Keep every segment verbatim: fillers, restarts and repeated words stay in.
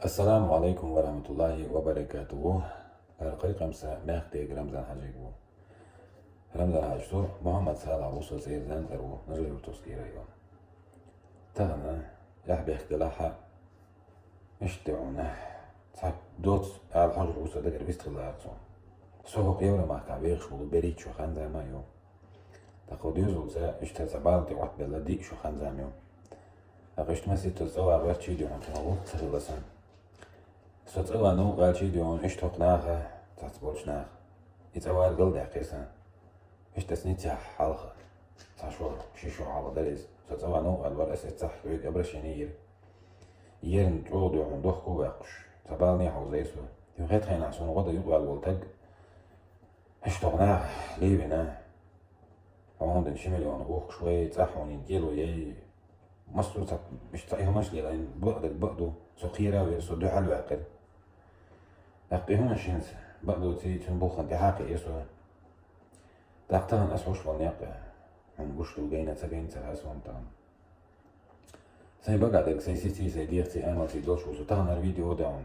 Ассаламу Ӏалайкум ва рахьматуллахӀи ва баракатухӀу. ХӀара кхайкхам са мехкдаьга Рамзан-Хьажийга ду. Рамзан-Хьажа, со Мухьаммад-Салахь ва, со цӀера Зан-ЦӀара ва, Нажи-Юртовски район. Тахан яхь-бехк делахь а, иштта де хьона, цхьа доц ала хьожаргва со, дагара вист хиларах сона. Со хӀокху Евромахкахь вехаш волу берхӀитта шо хан-зама ю. ТӀаккха хӀокху доьзалца иштта цхьа бала тӀе Ӏоттабелла диъ шо хан-зама ю. ТӀаккха иштта масийтта цӀа вагӀар чийдоьхьан хилла ву, ца хилла сан. Со цӀа ван новкъа чийдоьхьан иштта хӀокху наха, цхьацца болчу наха. И цӀа вар галдаьккхира сан. Иштта ас ниццехь хьалха, цхьа шо, ши шо хьалха дара иза. Со цӀа ван новкъа вара, ас эццахь вайга обращение йира. Ерна чӀогӀа доьхьан дохко а ваьккхуш, цхьа балане хьовзай со. Юха хӀетахь хенахь суна гӀо дан юкъа ваьлла волу таг, иштта хӀокху наха левина. Хьо хӀунда ши миллион ухкуш вай, цӀахь хьуна кӀело яй. Массо а ца, иштта цхьа и хӀуманаш лелайна, бакъ дерг бакъ ду. Со кхера а вира, со дуьхьал а ваьккхира. ТӀаккха и хӀуманаш хӀинца бакъ доций, цуьнан буххана тӀаьхьа а кхиира со. ТӀаккха тахана ас хьош волу некъ, хьуна гуш ду, гайна ца гайна ца хаьа суна тахана. Сайн багахь дерг, сайн сиций, сайн дехций, амалций долуш ву со. Тахана хӀара видео а даьхьна,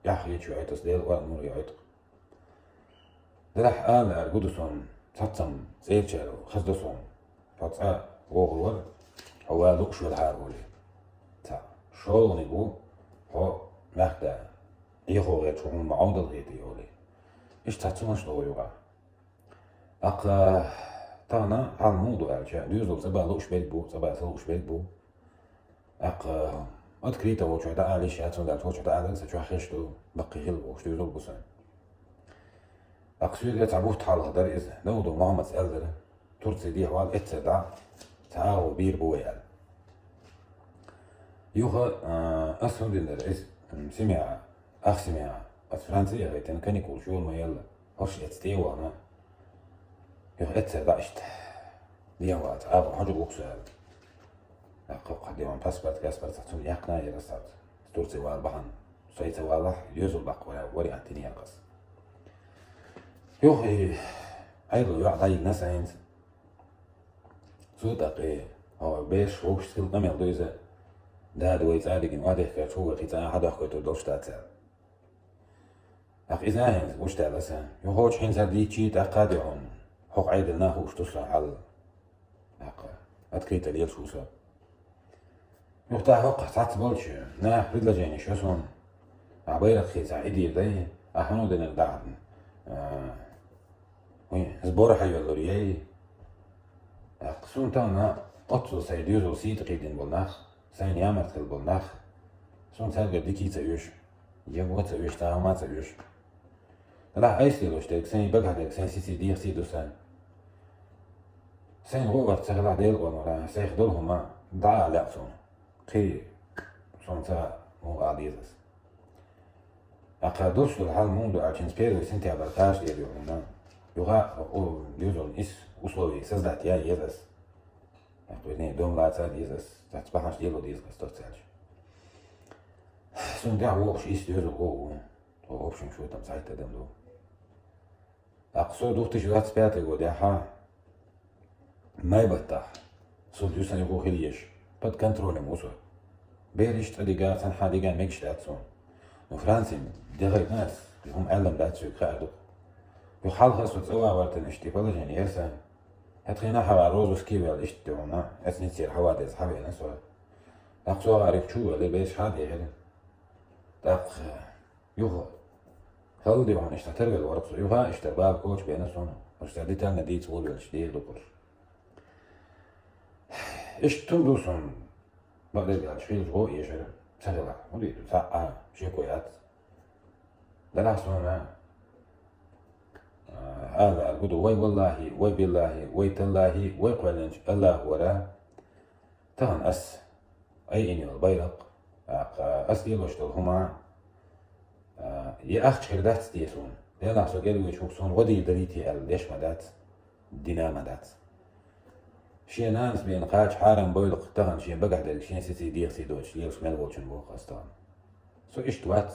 эхь хеташ ю хьайта, ас Делан орна мур ю хьайта. Делахь ала аьлла гу ду суна, цхьаццам цӀерачара хаза до суна. Хьо цӀа вогӀур вара, хьо ван лууш велахьара волий. Цхьаъ, шолгӀаниг ву, хьо мехкда, Ӏехо гӀерташ хьуна ма Ӏовдал хетий олий. Иштта цхьацца хӀуманаш до вай юкъахь. ТӀаккха тахана хьал муха ду аьлча, доьзал цӀа бан лууш берг бу, цӀа бан ца лууш берг бу. ТӀаккха открыто волчохь дӀаала йиш яц, хӀунда аьлча волчохь дӀаалар сан чохь хезаш ду, баккхий хилла бохуш доьзал бу сан. ТӀаккха соьга цхьа бутт хьалха дара иза, Даудов Мухьаммада аьлла дара, Турци дехьавала эццара дӀа, цхьа агӀо бийр бу вай аьлла. Юха, а, ас хӀун дина дара иза, м, семья, ах семья, ас Франци а гайтина, каникулаш йолу ма елла, хӀорш эцна тӀе а вахана, юха эццара дӀа иштта дехьавала, цхьа агӀо хьожа вукху со аьлла. ТӀаккха кху дехьа паспорт, паспорт цунна яьккхина а яра ас цхьацца. Турци вала бахьана. Со и ца валахь, доьзал баккха вари-, вариант йина яра ас. Юха и Ӏедал йоӀ дӀайигна сан хӀинца. Цо тӀаккха и, хьо бераш вовшашца хилла къамел ду иза. Дада вай цӀа а дигина, охьадехкарчу вай кхин цӀа а хьадохкуьйтур долуш дац аьлла. ТӀаккха иза а хӀинца гуш даьлла сан. Юхочу хӀинца дийцчий, тӀаккха а де хьуна. ХӀокху Ӏедална хууш ду сан хьал. ТӀаккха открыто лелаш ву со. Юха тӀаккха хӀокху цхьацца болчу наха предложенеш йо суна. Ахь байракх хийца, ахь и дийр дай, ахь хьуна динарг дахьарна, а, хӀун, сбор хьайоьллур яй. ТӀаккха суна тахана оццул сайн доьзал сийта кхийдина болу нах, сайна ямарта хилла болу нах, суна цаьргара дикий ца оьшу, я вон ца оьшу, цхьа хӀума ца оьшу. Делахь айса лелош дерг, сайн багахь дерг, сайн сиций дехций ду сан. Сайн гӀо а вац ца хилахь Делан омра, сайх долу хӀума дӀа а лаьа суна. Кхин суна ца муха ала деза ас. ТӀаккха долуш долу хьал муха ду аьлча, хӀинца первый сентябрь кхача дер ю хьуна. Юха а, о, доьзална ис условия создать ян еза ас. ТӀаккха вернее, дом лаца а деза ас, цац бахьанаш лело деза ас, доцца аьлча. Суна тӀехь вохуш ис доьзал гӀо а ву. Тхо общим счётом цхьайтта адам ду. ТӀаккха со две тысячи двадцать пятый годехьа май баттахь, со дуьсаниг хӀу хила еш, под контролем ву со. Бераш цӀа дига, цхьанхьа дига мегаш дац суна. Ну, Францин дехайна ас, и хӀума аьллам дац соьга, хаа ду-кх. Юха хьалха со цӀа вагӀартана иштта и положение яра сан. ХӀетахьна хьавар розыске ваьлла иштта де хьуна, эцницера хьава деза хьавеана со. ТӀаккха со гӀариг чу а ваьлла, бераш хьа а дехира. ТӀаккха юха хала де хьуна иштта тарвелла вара-кх со. Юха а иштта бала коча беана суна, уьш ца детально дийца волавелча дийр ду-кх уьш. Иштта хӀун ду суна, бакъдерг аьлча, хилча гӀо а эшара ца хилахь. ХӀун дийр ду, цхьа а шеко яц. Делахь суна, а, ала аьлла гу ду, вай валлахӀи, вай биллахӀи, вай таллахӀи, вай кхоьллинчу АллахӀора, тахана ас айина йолу байракх, тӀаккха ас лелош долу хӀума, а, я ахча хир дац те суна. Делахь со кӀел вуьйчу хӀума суна гӀо дийр дарий те аьлла деш ма дац, дина ма дац. Шен нанас беана кхача хьарам бойла-кх тахана шен багахь дерг, шен сиций дехций доцуш лелаш мел волчун боху ас тахана. Со иштта вац,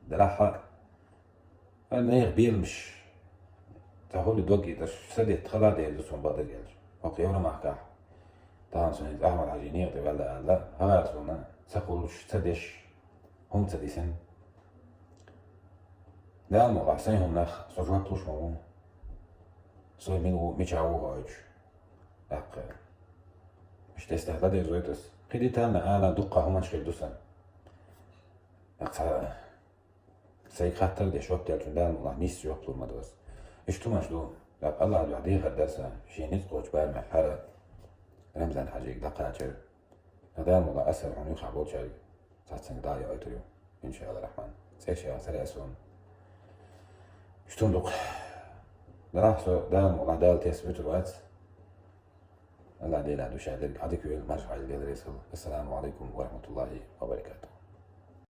делахь а, Ай, нехан беламаш цхьа хӀули дог йиташ, са детта хала дерза суна бакъдерг аьлча. ХӀокху Евромахкахь тахана суна хӀинца Ахьмад-Хьажи некъа тӀе ваьлла аьлла, хӀара суна ца кхуллуш, ца деш, ХӀума ца дисина. Дала мукъалахь, сайн хӀуманах со жоп луш ма ву. Со мила ву, мичахь ву хьоьжуш. ТӀаккха иштта эс тӀехь ладерзойту ас. Кхин дитарна ала дуккха хӀуманаш хир ду сан. ТӀаккха ца Сайга хаттар деш жоп делчун Дала мукъалахь нийса жоп лур ма ду ас. Иштта хӀуманаш ду. ТӀаккха Аллахьа дуьхьа дехар дар сан, шен ницкъ кхочу барамехь хӀара Рамзан-Хьаьжига дӀакхачар. Дала мукъалахь, ас а хьуна юххехь болчаьрга цхьацца дӀа а йоуьйтур ю, иншааллахь рахьман. ЦӀераш яха ца лаьа суна. Иштта хӀума ду-кх. Дала со, Дала мукъалахь, Дала тесна вуьтур вац. Аллахь Делан дуьхьа дерг Ӏадика йойла, марша Ӏойла, Дела реза хуьлда. Ассаламу Ӏалайкум ва рахьматуллахӀи ва баракатухӀ.